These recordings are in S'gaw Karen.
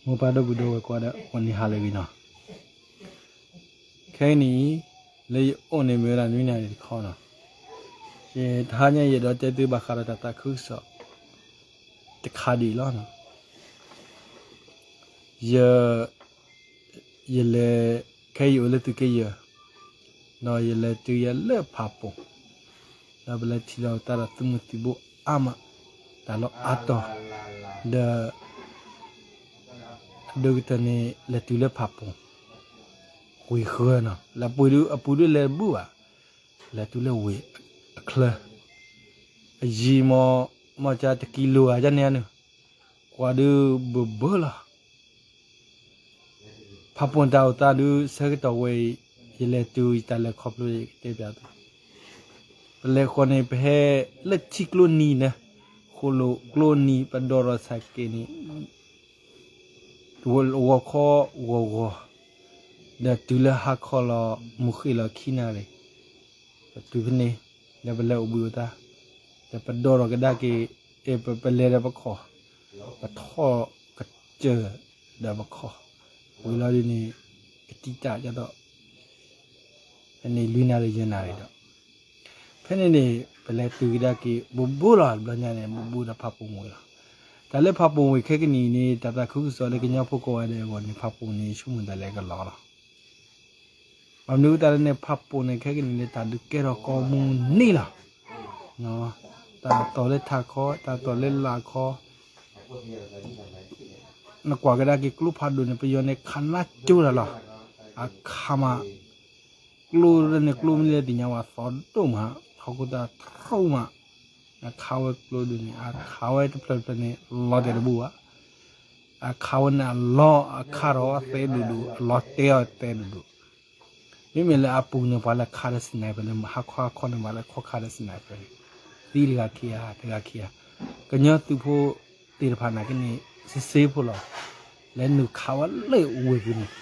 မိၢ်ပၢ်ဒီပုၢ်ဒီဝဲၢ်ကိးဂၤဒဲး အိၣ်န့ၣ်ဟါလၢအဂ့ၤနီၤ. ခဲအံၤန့ၣ် လၢယအိၣ်န့ၣ်မ့ၢ်ဝဲဒၣ်နွံနၣ်ရံၣ်တခီနီၤ. ယတဟါညါယအဲၣ်ဒိးတဲသုဘၣ်ဃးဒီးတၢ်သးခုကစီၣ် တခါဒ်အံၤလီၤ. ယ ယလဲၤ ခဲအံၤယအိၣ်လၢသုးက့ယဲၢ် ဒီးယလဲၤတုၤယဲၢ်လၢဖးပိာ်, ဒီးပလဲၤထံၣ်လိာ်သးဒီးသုးမုၢ်သံၣ်ဘိအါမး, တၢ်လီၢ်အါတီၤ, ဒီး အဒိၣ်ကတၢၢ်န့ၣ် လဲၤတုၤလၢဖးပိာ်, ဝ့ၢ်ဃၢၤနီၤ, လၢအပူၤဒု အပူၤဒုလဲၤတဘူၣ်ဘၣ်, လဲၤတုၤလၢဝ့ၢ်အချၢ, အယံၤမ့ၢ် မ့ၢ်ကတကံလိၤဂၤဒ်န့ၣ်ဧါန့ၣ်, ကွၢ်ဒုဘၢဘၢလီၤ. ဖးပိာ်တၢ်အိၣ်သးဒု ဆၢကတီၢ်ဝဲအံၤ ယလဲၤတုၤယတၢ်လဲၤခီဖျိယကတဲပျးသု, ပလဲၤဃီန့ၣ် ပဟဲလၢထံကျိနံၤန့ၣ်, ဃိၣ်လိာ်ကျိနံၤ ပဒိးထီၣ်ဆၣ်က့ၤန့ၣ် ဂီၤခီဂီၤဂီၤ, ဒီးတုၤလၢဟါခီလီၤ မုၢ်ဃ့ၢ်လီၤခံနၣ်ရံၣ်, ပတုၤဖဲန့ၣ် ဒီးပလဲၤအိၣ်ဘှံးအိၣ်သါ, ဒီးပဒိးထီၣ်ကဒါက့ၤ, ပလဲၤဒီးပခီၣ်, ပထီၣ်ကစၢၢ်ဒီးပခီၣ်, ဝံၤလီၤဒ်န့ၣ် ကတံာ်တာ်ကသိး ဖဲန့ၣ်လွံၢ်နၣ်ရံၣ်ယဲၢ်နၣ်ရံၣ်ဒီး, ဖဲန့ၣ်န့ၣ် ပလဲၤတုၤကဒါက့ၤ ဘူးဘူးလီၤ တဘျီညါန့ၣ် ဘူးဘူးဒီးဖးပိာ်ဝ့ၢ်လီၤ. တၢ်လၢဖးပိာ်ဝ့ၢ်ခဲကနံၣ်အံၤန့ၣ် တၢ်သးခုကစီၣ်လၢကညီဖိကိးဂၤဒဲးအဂီၢ်န့ၣ် ဖးပိာ်န့ၣ် ယဆိကမိၣ်တၢ်လဲၤကလီလီၤ. ဘၣ်မနုၤအဃိသတးလဲၣ်န့ၣ် ဖးပိာ်န့ၣ် ခဲကနံၣ်န့ၣ် တၢ်ဒုးကဲထီၣ်ကိးမုၢ်နံၤလီၤ. တၢ်တီၢ်လၢထးခီ, တၢ်တီၢ်လၢလာ်ခီ, နကွၢ်ကဒါက့ၤကျိဖးဒိၣ်န့ၣ် ပယီၤန့ၣ်ခးနါကၠိတၢ်လီၤ. အခးမး ကျိန့ၣ် ကျိမ့ၢ်လၢသ့ၣ်ညါဝဲသီဒိၣ်မး, ဟီၣ်ခိၣ်သးတြူၢ်မး, အခးဝဲကျိဒုန့ၣ် အခးဝဲတဖျၢၣ်တဖျၢၣ်န့ၣ် လီၤတဲာ်တဘူၣ်ဘၣ်, အခးဝဲန့ၣ်အလီၤအခးထီၣ်သဲဒိၣ်ဒိၣ်, အလီၤတဲာ်အီၤသဲဒိၣ်ဒိၣ်, မ့မ့ၢ်လၢအပူၤန့ၣ် ပှၤလဲၤခးဒီး sniper လၢဟါခီဟါခီန့ၣ် ပှၤလဲၤခီခးဒီး sniper န့ၣ် သံတဂၤခံဂၤ တဂၤခံဂၤ, ကညီသုးဖိသ့ၣ်တဖၣ်နာ်က့န့ၣ် စ့စ့ဖိလီၤ, လဲၤနုာ်ခးဝဲလၢဝ့ၢ်ပူၤန့ၣ်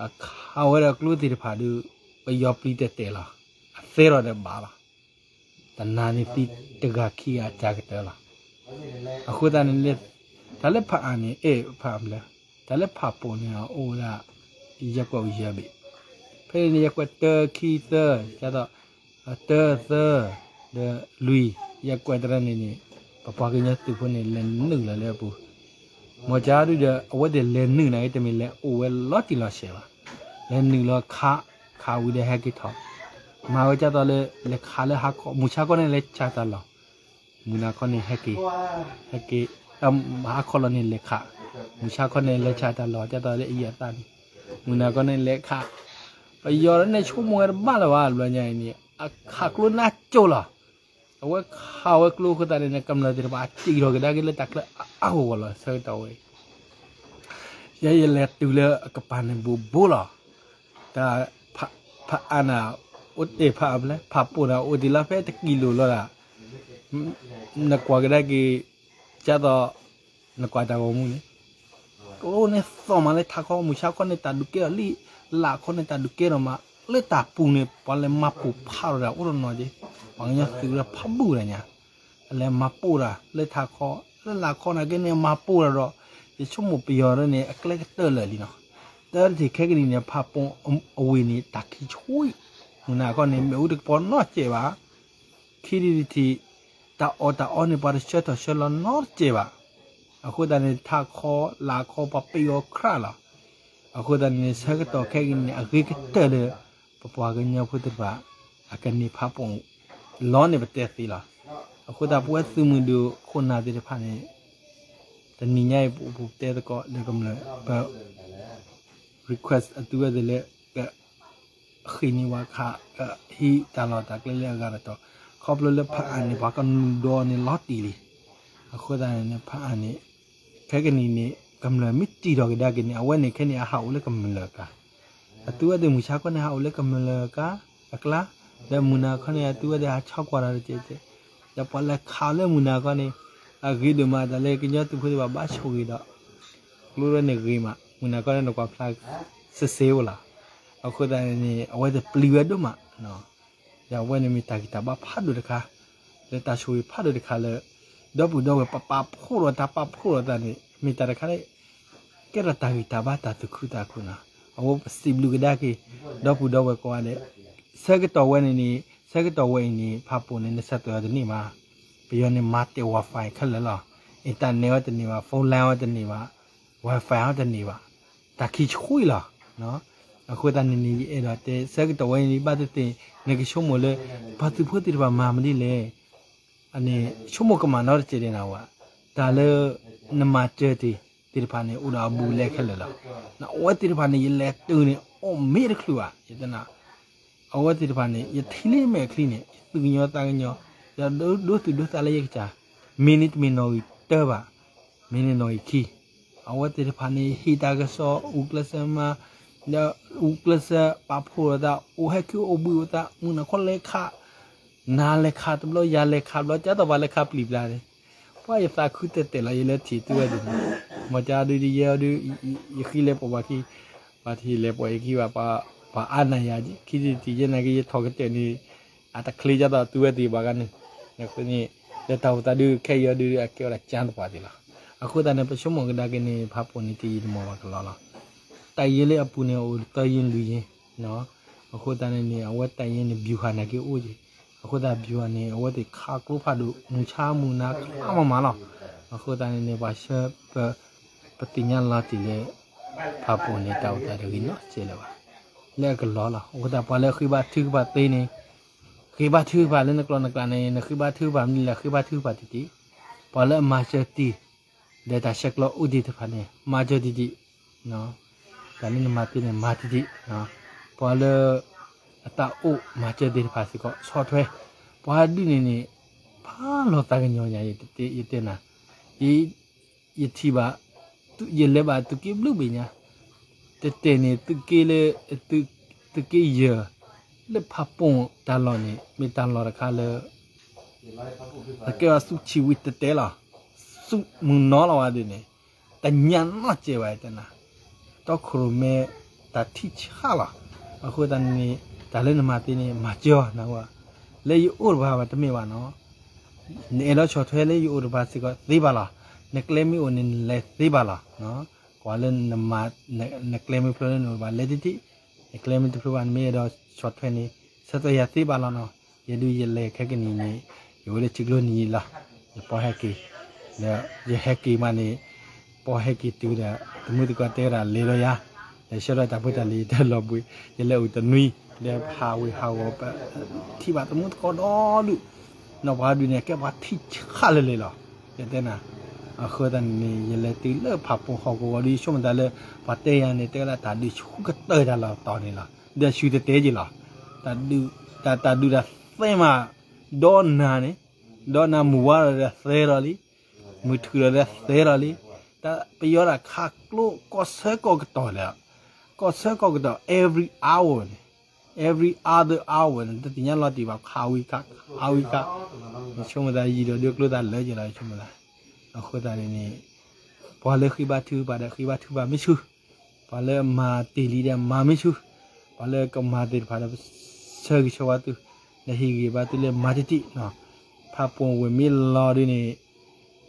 အခးဝဲဒီးကျိသ့ၣ်တဖၣ်ဒီး ပယီၤပျံၤတဲာ်တဲာ်လီၤ, အသဲထီၣ်ဒီးဘၣ်လီၤ, တနၤန့ၣ်သံတဂၤခံဂၤအစှၤကတၢၢ်လီၤ. အဃိသတးန့ၣ် တၢ်လၢဖးအါန့ၣ် အဲၣ်ဖးအါဘျဲၣ်, တၢ်လၢဖးပိာ်န့ၣ် အအိၣ်ဝဲဒၣ် ယဲၢ်ကွဲးအိၣ်ယဲၢ်ဘ့ၣ်, ဖဲန့ၣ်န့ၣ် ယဲၢ်ကွဲးတၢ ခံ သၢ ဒ်သိး တၢ သၢ ဒီးလွံၢ်, ယဲၢ်ကွဲးတရၢန့ၣ်န့ၣ် ပပှၤကညီသုးဖိန့ၣ် လဲၤနုာ်လီၤလၢအပူၤ, မ့ၢ်ကဒုဒီး အဝဲသ့ၣ်လဲၤနုာ်နာ်က့ တမ့ၢ်လဲၤအိၣ်ဝဲလီၤတံၢ်လီၤဆဲးဘၣ်, လဲၤနုာ်လီၤခး, ခးဝံၤဒီးဟဲက့ၤထီၣ်, မၤဝဲဒ်သိးလၢ လဲၤခးလၢဟါခီ, မုၢ်ဆါခီန့ၣ် လဲၤဆါတၢ်လီၢ်, မုၢ်နၤခီန့ၣ်ဟဲက့ၤ, ဟဲက့ၤ, ဟါခီလီၤန့ၣ်လဲၤခး, မုၢ်ဆါခီန့ၣ် လဲၤဆါတၢ်လီၢ် ဒ်သိးလၢအယံၤအသးန့ၣ်, မုၢ်နၤခီန့ၣ်လဲၤခး, ပယီၤန့ၣ်ဆိကမိၣ်ဝဲတဘၣ်လၢၤဘၣ် တဘျီညါအံၤန့ၣ် အခးကျိနါကၠိလီၤ, အဝဲခးဝဲကျိအဃိသတးန့ၣ် ကမျၢၢ်သ့ၣ်တဖၣ် အစံၣ်ထီၣ်ကဒါက့ၤလၢတၢ်ချၢအါအါဂီၢ်ဂီၢ်လီၤ ဆၢကတီၢ်ဝဲအံၤ ယဲယလဲၤတုၤလၢအကပၤန့ၣ်ဘူးဘူးလီၤ. တၢ် ဖးအါန့ၣ် အိၣ်တ့ၢ်ဖးအါဘျဲၣ် ဖးပိာ်န့ၣ် အိၣ်တ့ၢ်လီၤဖဲတကံလိၤလီၤဒၣ် နကွၢ်ကဒါက့ၤ ဒ်သိး နကွၢ်တၢ်ဂီၤမူန့ၣ် ကျိန့ၣ်သီၣ်မးလၢထးခီ မုၢ်ဆါခီန့ၣ် တၢ်ဒုးကဲထီၣ်လံ, လၢ်ခီန့ၣ် တၢ်ဒုးကဲထီၣ်မး, လၢတၢ်ပူၤန့ၣ် ပှၤလဲၤမၤပိာ်ဖးထီၣ်ဒၣ်အိၣ်တနီၤက့, ပှၤကညီသုးလၢဖးဘူၣ်တၢ်ညါ အလဲၤမၤပိာ်တၢ်လၢထးခီ, လၢလၢ်ခီန့ၣ်က့န့ၣ် မၤပိာ်တၢ်ဒီး ယဆိကမိၣ်ပယီၤဒ်န့ၣ် အကျဲကတၢၢ်လၢာ်လံနီၤ. တၢ်တထံၣ်ခဲကနံၣ်န့ၣ် ဖးပိာ်အဝ့ၢ်န့ၣ် တၢ်ခံဆှံ, မုၢ်နၤခီန့ၣ် မ့ၣ်အူတကပီၤနီတစဲးဘၣ် ခံထံၣ်တထံၣ် တၢ်အီၣ်တၢ်အီန့ၣ် ပှၤတဆှၢထီၣ်ဆှၢလီၤနီတစဲးဘၣ်. အဃိသတးန့ၣ် ထးခီလၢ်ခီ ပှၤပ့ၢ်ဂီၤခရၣ်လီၤ. အဃိသတးန့ၣ် ဆၢကတီၢ်ခဲကနံၣ်န့ၣ် အဂ့ၤကတၢၢ်လၢ ပပှၤကညီဖိသ့ၣ်တဖၣ် အကန့ၢ်ဖးပိာ် လီန့ၢ်ပတဲသ့လီၤ. အဃိသတး ပဝဲသုးမုၢ်ဒိၣ်ခိၣ်နၢ်သ့ၣ်တဖၣ်န့ၣ် တနံၤညါအံၤ ပအိၣ်ပတဲသကိးလၢကမျၢၢ် ပ request အသုဝဲသ့ၣ်လၢ က ဃ့ၢ်န့ၢ်ဝဲခါ ကဟံးတၢ်လီၢ်တၢ်ကျဲလၢအဂၤတတီၤ, ခီဖျိလၢဖးအါန့ၣ် ပှၤကနုာ်ဒီးန့ၣ်လီၤတံၢ်လံ. အဃိသတးန့ၣ် ဖးအါန့ၣ် ခဲကနံၣ်န့ၣ် ကမျၢၢ်မ့ၢ်တံၢ်ထီၣ်ကဒါက့ၤန့ၣ် အဝဲန့ၣ်ခဲန့ၣ် အဟးအိၣ်လၢကမျၢၢ်အကျါ, အသုဝဲသ့ၣ်မုၢ်ဆါခီန့ၣ် ဟးအိၣ်လၢကမျၢၢ်အကျါ, ဒီးမုၢ်နၤခီန့ၣ် အသုဝဲသ့ၣ်ဟးဆါကွၢ်တၢ်တကဲးကဲး, ဒီးပှၤလဲၤခးလၢမုၢ်နၤခီန့ၣ် အဂ့ၤဒိၣ်မး တၢ်လၢကညီသုးဖိသ့ၣ်တဖၣ်ဘၣ်ဆိၣ်ဂ့ၤဒီး ကျိန့ၣ်ဂ့ၤမး မုၢ်နၤခီန့ၣ် နကွၢ်ဖျါ စ့စ့အိၣ်လီၤ. အဃိသတးန့ၣ် အဝဲသ့ၣ်ပျံၤဝဲဒိၣ်မး, ဒီးအဝဲန့ၣ်မ့ၢ်တၢ်ဂံၢ်တၢ်ဘါဖးဒိၣ်တခါ, လၢတၢ်ဆိၣ်ဂ့ၤဖးဒိၣ်တခါလၢ ဒီပုၢ်ဒီဝဲၢ်ပပာ်ဖှိၣ်ဒီးတၢ်ပာ်ဖှိၣ်ဒီးတၢ်န့ၣ် မ့ၢ်တၢ်တခါလၢ ကဲထီၣ်တၢ်ဂံၢ်တၢ်ဘါတၢ်သူၣ်ခုသးခုနီၤ. အဝဲပစံးဘျုးကဒါက့ၤ ဒီပုၢ်ဒီဝဲၢ်ကိးဂၤဒဲး, ဆၢကတီၢ်ဝဲန့ၣ်န့ၣ်, ဆၢကတီၢ်ဝဲအံၤန့ၣ် ဖးပိာ်န့ၣ် နဆၢတဲာ်အီၤတန့ၢ်ဘၣ်, ပယီၤန့ၣ်မၤတဲာ် Wi-Fi ခဲလၢာ်လီၤ. internet အီၤတန့ၢ်ဘၣ်, phone line အီၤတန့ၢ်ဘၣ်, Wi-Fi အီၤတန့ၢ်ဘၣ်, တၢ်ခံဆှံလီၤ. အဃိသတးန့ၣ်န့ၣ် ယအဲၣ်ဒိးတဲ ဆၢကတီၢ်ဝဲန့ၣ် ဘၣ်သ့ၣ်သ့ၣ် နကဆိကမိၣ်လၢ ပှၤသုးဖိသ့ၣ်တဖၣ်မၤမနုၤလဲၣ် အန့ၣ် ဆိကမိၣ်ကမၣ်နီတစဲးဒဲးနၤဝဲ, တၢ်လၢ နမၤစၢၤတ့ၢ်သ့ၣ်တဖၣ်န့ၣ် အိၣ်ဒီးအဘူးအလဲခဲလၢာ်လီၤ. အဝဲသ့ၣ်တဖၣ်န့ၣ် ယလဲၤတုၤန့ၣ် အိၣ်မ့ၢ်တချုးဘၣ်, ယတဲနၤ, အဝဲသ့ၣ်တဖၣ်န့ၣ် ယထံၣ်လၢမဲာ်ချံန့ၣ် ယသူၣ်ကညီၤသးကညီၤ, ယဒိသူၣ်ဒိသးလၢယကစၢ်, မ့ၢ်န့ၣ်တမ့ၢ်နီၣ်ဂံၢ်တၢဘၣ်, မ့ၢ်န့ၣ်နီၣ်ဂံၢ်ခံ အဝဲသ့ၣ်တဖၣ်န့ၣ် ဟ့ၣ်တၢ်ကစီၣ် အူကျဲးစၢးမၤ, ဒီးအူကျဲးစၢးပာ်ဖှိၣ်လိာ်သး အိၣ်ဟဲက့ၤအိၣ်ဘှံးအိၣ်သး မုၢ်နၤခီလဲၤခး, နၤလဲၤခးတဘျီ ယၤလဲၤခးတဘျီ ကၢ်သိးပှၤလဲၤခးပျံၤပျါန့ၣ်, ပှၤယသးခုတဲာ်တဲာ်လီၤ ယလဲၤထံၣ်သုဝဲသ့ၣ်န့ၣ်, မ့ၢ်ကဒီးယဲအီၤဒုး ယဃ့လဲၤပိာ်ပှၤခံ, ပှၤထံၣ်လဲၤပိာ်ယခံဘၣ်, ပှၤအါနၢ်ယၤ ခံထံၣ်တထံၣ်ယဲနာ်က့ ယထီၣ်ကတၢၢ်န့ၣ် အတချ့ကၢ်သိးသုဝဲသ့ၣ်ဘၣ်ဂၤန့ၣ်, န့ၣ် လၢတၢ်အိၣ်သးဒုးခဲအံၤအီၤဒုး အကဲဝဲဒၣ်ကၢ်တပှၤသ့ၣ်လီၤ. အဃိသတးန့ၣ် ပဆိကမိၣ်ကဒါက့ၤန့ၣ် ဖးပိာ်န့ၣ် တယံာ်တမီၢ်ဘၣ်ကလီလီၤ. တၢ်ယ့လၢအပူၤန့ၣ် အိၣ်သၢယံာ်လွံၢ်ယံာ်, အဃိသတးန့ၣ်န့ၣ် အဝဲတၢ်ယ့န့ၣ် ဗျူဟာ နာ်က့အိၣ်က့ၤ, အဃိသတး ဗျူဟာ န့ၣ် အဝဲသ့ၣ်ခးကျိဖးဒိၣ် မုၢ်ဆါမုၢ်နၤခးမၤမၤလီၤ. အဃိသတးန့ၣ်န့ၣ် ပှၤဆှၢပ ပသ့ၣ်ညါလီၤတံၢ်လၢ ဖးပိာ်န့ၣ် တၢ်အိၣ်သးတဂ့ၤနီတစဲးလၢၤဘၣ်, လၢအကလီလီၤ. အဃိသတး ပှၤလၢဃ့ဘါထုကဖၣ်သ့န့ၣ် ဃ့ဘါထုကဖၣ်လၢနကျိာ်နကျဲန့ၣ် နဃ့ဘါထုကဖၣ်မနုၤလဲၣ် ဃ့ဘါထုကဖၣ်တံၢ်တံၢ်, ပှၤလၢအမၤစၢၤတံၢ် ဒီးတၢ်ဆဲးကျိးအိၣ်တ့ၢ်တဖၣ်န့ၣ် မၤစၢၤတံၢ်တံၢ်, တၢ်လၢနမၤသ့န့ၣ် မၤတံၢ်တံၢ်, ပှၤလၢ အတၢ်အိၣ်မၤစၢၤသ့ၣ်တဖၣ်စ့ၢ်ကီး ဆီၣ်ထွဲ, ပှၤဒုးန့ၣ်န့ၣ် ဖးလီၤသးကညီၤညါ ယတဲနၤ, ယထံၣ်ဘၣ်, ယလဲၤဘၣ်သုးက့ဘျုးဘ့ၣ်ညါ, တဲတဲန့ၣ် သုးက့လၢ သုးက့ယဲၢ် လၢဖးပိာ်တၢ်လီၢ်န့ၣ် မ့ၢ်တၢ်လီၢ်တခါလၢ အကဲဝဲဆူၣ်ဆံၣ်ဝံၤတဲတဲလီၤ, ဆူၣ်မုၢ်နီၤလီၤဝဲဒ်န့ၣ်, တညါနီၢ်ကဲဘၣ်တဲနၤ, တီခိၣ်ရိၣ်မဲ တၢ်ထံၣ်ဆးလီၤ. အဃိသတးန့ၣ်န့ၣ် တၢ်လၢနမၤသ့န့ၣ် မၤစၢၤအီၤနဝဲ, လၢယအိၣ်တပၤဘၣ်တမ့ၢ်ဘၣ်နီၤ, နအဲၣ်ဒိးဆီၣ်ထွဲလၢယအိၣ်တပၤစ့ၢ်ကီးသ့ဘၣ်လီၤ. နကျဲမ့ၢ်အိၣ်န့ၣ် နလဲၤသ့ဘၣ်လီၤ. ကွၢ်လၢ နကျဲမ့ၢ်ဖျိလၢနအိၣ်တပၤလဲၤတံၢ်တံၢ်, နကျဲမ့ၢ်တဖျိဘၣ် နမ့ၢ်အဲၣ်ဒိးဆီၣ်ထွဲန့ၣ် ဆၢထၢၣ်ယၤသ့ဘၣ်လီၤနီၤ. ယဲဒုးယလဲၤခဲကနံၣ်န့ၣ် ယအိၣ်လၢထံကျိနံၤလီၤ. ယပီၢ်ဟဲက့ၤ, ဒီးယဟဲက့ၤမးန့ၣ် ပီၢ်ဟဲက့ၤတုၤဒီး သမုၢ်သကိးတဲဝဲဒၣ်လဲၤဒီးယၤ, လဲၤဆှၢဒီးတၢ်ဖိတၢ်လံၤတလီၤဘှံး, ယလဲၤအိၣ်တနွံ, ဒီးဟးဝ့ၤဟးဂီၤ ပထံၣ်ဘၣ်သမုၢ်သကိးဒီဒူၣ်, နီၢ်ပှၤဒုးန့ၣ် ကဲပှၤထံၣ်ဆးလၢာ်လၢာ်လီၤ. ယတဲနၤ, အဃိသတးန့ၣ်န့ၣ် ယလဲၤတုၤလၢဖးပိာ်ဟီၣ်ကဝီၤဒီး ယဆိကမိၣ်သးလၢ ပှၤတဲယၤန့ၣ် တဲဝဲဒၣ်တၢ်ဒုးဆူၣ်ကတၢၢ်တၢ်လီၢ်တတီၤန့ၣ်လီၤ. ဒီးဆူၣ်တဲၤတဲက့ၤလီၤ. တၢ်ဒုးတၢ်သ့မး ဒီနၤန့ၣ်, ဒီနၤမုၢ်ဝါဒီးသဲဒီးလံ, မုၢ်ထူၣ်ဒီးသဲဒီးလံ, တၢ်ပယီၤတၢ်ခးကျိကီၢ်ဆၢကီၢ်ကတီၢ်လဲၣ်, ကီၢ်ဆၢကီၢ်ကတီၢ် every hour န့ၣ်, every other hour န့ၣ် တသ့ၣ်ညါလီၤတံၢ်ဘၣ် ခးဝံၤခး, ခးဝံၤခး, ယဆိကမိၣ်သးယံာ်ဒီးဒုးကျိသးလၢာ်က့ၤလီၤ ယဆိကမိၣ်သး. အဃိသတးန့ၣ်န့ၣ် ပှၤလၢဃ့ဘါထုကဖၣ်ဒီးဃ့ဘါထုကဖၣ်မ့ၢ်ဆူၣ်, ပှၤလၢမၤတ့ၢ်လံဒီးမၤမ့ၢ်ဆူၣ်, ပှၤလၢကမၤသ့ၣ်တဖၣ်ဒီး ဆၢဂ့ၤဆၢဝါသု, ဒီးဟ့ၣ်ဂံၢ်ဘါသုလၢမၤတံၢ်တံၢ်နီၤ. ဖးပိာ်ဝ့ၢ်မ့ၢ်လီၤဒုးန့ၣ်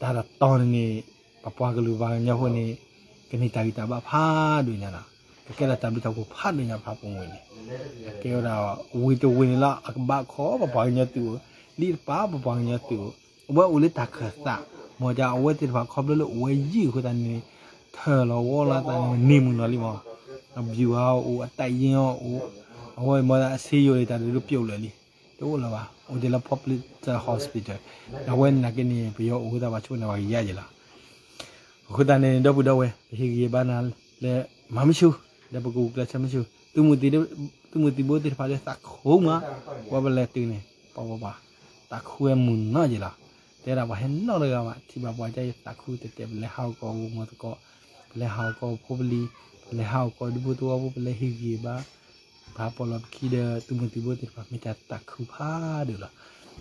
တၢ်တတီၤန့ၣ်န့ၣ် ပပှၤကလုာ်ပှၤကညီဖိန့ၣ် ကန့ၢ်တၢ်ဂံၢ်တၢ်ဘါဖးဒိၣ်ညါနီၤ, ကကဲထီၣ်တၢ်ဘျုးတၢ်ဖှိၣ်ဖးဒိၣ်ညါ ဖးပိာ်ဝ့ၢ်န့ၣ်, ကဲဝဲဒၣ်ဝ့ၢ်တဝ့ၢ်န့ၣ်လီၤ အကဘၣ်ခီပပှၤကညီသုးအိၣ်, လံာ်တပၤပပှၤကညီသုးအိၣ်, အဝဲအိၣ်လၢတၢ်ခၢၣ်သး, မ့ၢ်ဒ်အဝဲသ့ၣ်တဖၣ်ခီဖျိလၢအိၣ်ဝဲယုၢ်အဃိသတးန့ၣ် ထၢၣ်လီၤဝီလီၤသးန့ၣ် န့ၢ်မုၢ်နီၤလံမး, အဘျုးအအိၣ် အတၢ်ယ့ၢ်အအိၣ်, အဝဲမ့ၢ်ဒ်အဆ့ယိၣ်န့ၣ် တၢ်ဒုးဒိၣ်ပျိာ်လၢာ်လံ, တအိၣ်လၢၤဘၣ်, အိၣ်ဒ်လၢ public hospital, ဒီးအဝဲန့ၣ်နာ်က့န့ၣ် ပယီၤအိၣ်အဃိသတး ပှၤဆိကမိၣ်န့ၣ် ပှၤကယါယဲလီၤ. အဃိသတးန့ၣ် ဒီပုၢ်ဒီဝဲၢ် ပဟ့ၣ်ဂံၢ်ဟ့ၣ်ဘါနၤလၢ မၤမ့ၢ်ဆူၣ်, ဒီးပကအိၣ်ကျဲးစၢးမ့ၢ်ဆူၣ်, သုးမုၢ်သံၣ်ဘိသ့ၣ်တဖၣ်ဒီးသးခုမး, ဝဲပလဲၤတုၤန့ၣ် ပှၤပှၤပှၤ သးခုဝဲမုၢ်နီၤယဲလီၤ. တဲဒၣ်ပှၤဟဲနီတဂၤဘၣ်, ထံၣ်ဘၣ်ပှၤကါယဲသးခုတဲတဲ, ပလဲၤဟးဂီၤကီၢ်ဂီၤမီၤသကိး, ပလဲၤဟးဂီၤကီၢ်ဖိပလံၤ, ပလဲၤဟးဂီၤကီၢ်ဒူဖိသဝီဖိ, ပလဲၤဟ့ၣ်ဂံၢ်ဟ့ၣ်ဘါ ပဟးပိာ်လီၤပခံဒီးသုးမုၢ်သံၣ်ဘိသ့ၣ်တဖၣ် မ့ၢ်တၢ်သးခုဖးဒိၣ်လီၤ.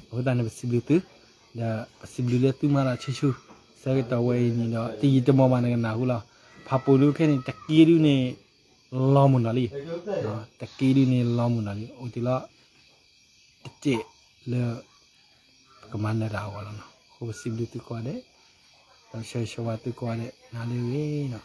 အဃိသတးန့ၣ် ပစံးဘျုးသု, ဒီးပစံးဘျုးလၢသုမၤတၢ်ဆူၣ်ဆူၣ်, ဆၢကတီၢ်ဝဲအံၤန့ၣ်ဒီး တယံာ်တမီၢ်ဘၣ်နကနၢ်ဟူလီၤ. ဖးပိာ်ဒုးခဲန့ၣ် တက့ဒုးန့ၣ် လီၤမုၢ်နီၤလံ, တက့ဒုးန့ၣ်လီၤမုၢ်နီၤလံ, အိၣ်တ့ၢ်လီၤ တစဲးလၢ ပကမၤနၢၤတၢ်အဂီၢ်လီၤနီၤ. အဃိပစံးဘျုးသုကိးဂၤဒဲး, ဒီးဆၢဂ့ၤဆၢဝါသုကိးဂၤဒဲး နၤလၢအဂ့ၤနီၤ.